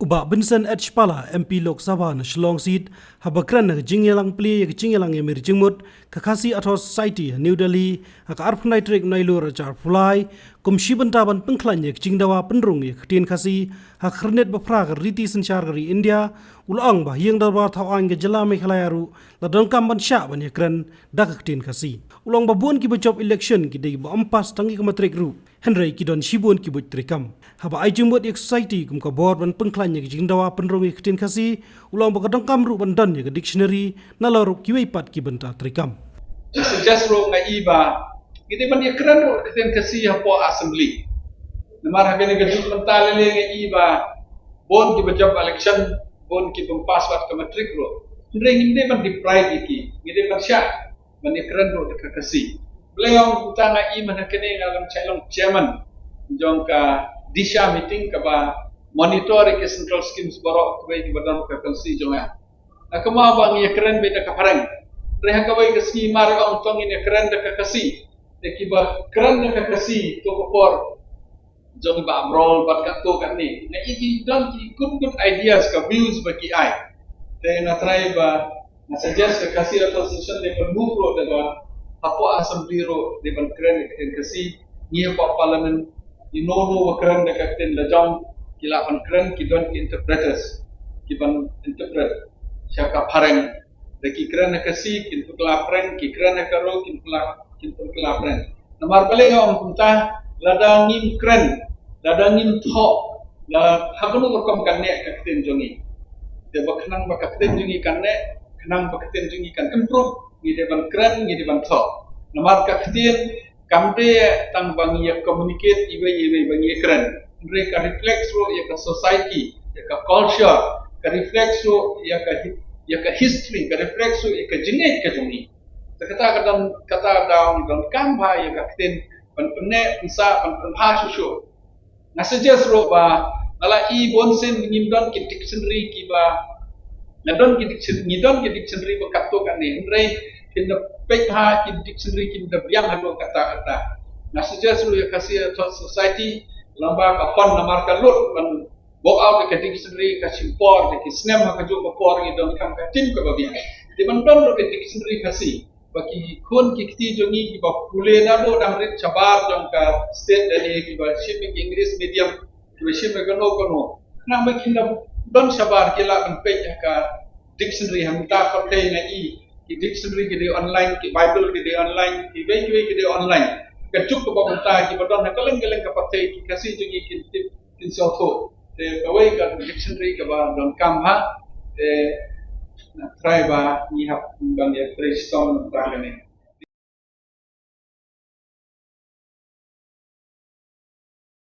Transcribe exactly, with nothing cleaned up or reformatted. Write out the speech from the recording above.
Bah Vincent H Pala, M P Lok Sabha na Shillong Seat, haba kren ha ka jingïalang plie ïa ka jingïalang ïamir jingmut ka Khasi Authors Society ha New Delhi ha ka arphew khyndai tarik Nailur arhajar arphew lai, kum shi bynta ban pynkhlaiñ ïa ka jingdawa pynrung ïa ka ktien Khasi ha ka khyrnit ba phra ka riti synshar ka ri India, u la ong ba ha ïing dorbar thaw aiñ ka jylla Meghalaya ruh la donkam ban shah ban ïakren da ka ktien Khasi. U la ong ba bun kiba jop election ki dei kiba ym pass tang ïa ka matrik ruh, hynrei ki don shibun ki buit treikam. Haba ai jingmut ïa ka society kum ka bor ban pynkhlaiñ ïa ka jingdawa pynrung ïa ka ktien Khasi, u la ong ba ka donkam ruh ban don ïa ka dictionary nalor ruh kiwei pat ki bynta treikam. Suggest ruh nga i ba ngi dei ban ïakren ruh ka ktien Khasi hapoh assembly. Namar ha kane ka juk mynta lei lei nga i ba bun kiba jop election, bun kiba ym pass wat ka matrik ruh, hynrei ngim dei ban deprive ïa ki, ngi dei ban shah ban ïakren ruh da ka Khasi. Balei nga ong kumta? Nga i mynta kane nga long, nga long chairman jong ka DISHA meeting kaba monitor ïa ki central schemes baroh kawei kiba don ha ka constituency jong nga. Nga kynmaw ba ngi ïakren beit da ka phareng, hynrei ha kawei ka sngi mar ong to ngin ïakren da ka Khasi. Te kiba kren da ka Khasi to ka por jong i Bah Amrol bad katto katne, nga i ki don ki good good ideas, ka views ba ki ai. Te nga try ba nga suggest ka Khasi Authors Association dei ban move ruh, dei ban hapoh assembly ruh dei ban kren ka ktien Khasi. Ngi hapoh parliament, ngi no no ba kren da ka ktien la jong, ki lah ban kren, ki don ki interpreters ki ban interpret sha ka phareng. Da ki kren ha Khasi kin pynkylla phareng, ki kren ha Garo kin pynkylla, kin pynkylla phareng. Namar balei nga ong kumta? Lada ngim kren, lada ngim thoh, la ha kano ka rukom kan neh ka ktien jong ngi? Te ba khnang ba ka ktien jong ngi kan neh, khnang ba ka ktien jong ngi kan improve, ngi dei ban kren, ngi dei ban thoh. Namar ka ktien kam dei tang ba ngi ïa communicate iwei iwei ba ngi ïa kren, hynrei ka reflect ruh ïa ka society, ïa ka culture, ka reflect ruh ïa ka hi-, ïa ka history, ka reflect ruh ïa ka jingngeit ka jong ngi. Te kata ka don, kata ka daw ngi donkam bha ïa ka ktien ban pynneh pynsah, ban pynbha shuh shuh. Nga suggest ruh ba nga la i bun sien ngim don ki dictionary kiba, nga don ki dictionary, ngi don ki dictionary ba katto katne, hynrei kin da peit ha ki dictionary kin da biang haduh katta katta. Nga suggest ruh ïa ka Khasi Authors Society, lada ka fund namar ka lut ban buh out ïa ka dictionary, ka shim por, da ki snem ha kajuh ka por ngi donkam ka team kaba biang. Te ban don ruh ka dictionary Khasi ba ki khun ki kti jong ngi kiba pule naduh dang rit shabar jong ka state, lane kiba shim ïa ka English medium, kiba shim ïa kano kano, khnang ba kin da don shabar, ki lah ban peit ïa ka dictionary. Hangta pat te nga i ki dictionary ki dei online, ki Bible ki dei online, kiwei kiwei ki dei online. Ka juk kaba mynta kiba don ha kylleng kylleng ka pyrthei, ki Khasi jong ngi kin tip, kin sngewthuh. Te kawei ka dictionary kaba donkam bha. Te nga try ba ngi hap ban ïa trei shitom mynta kane.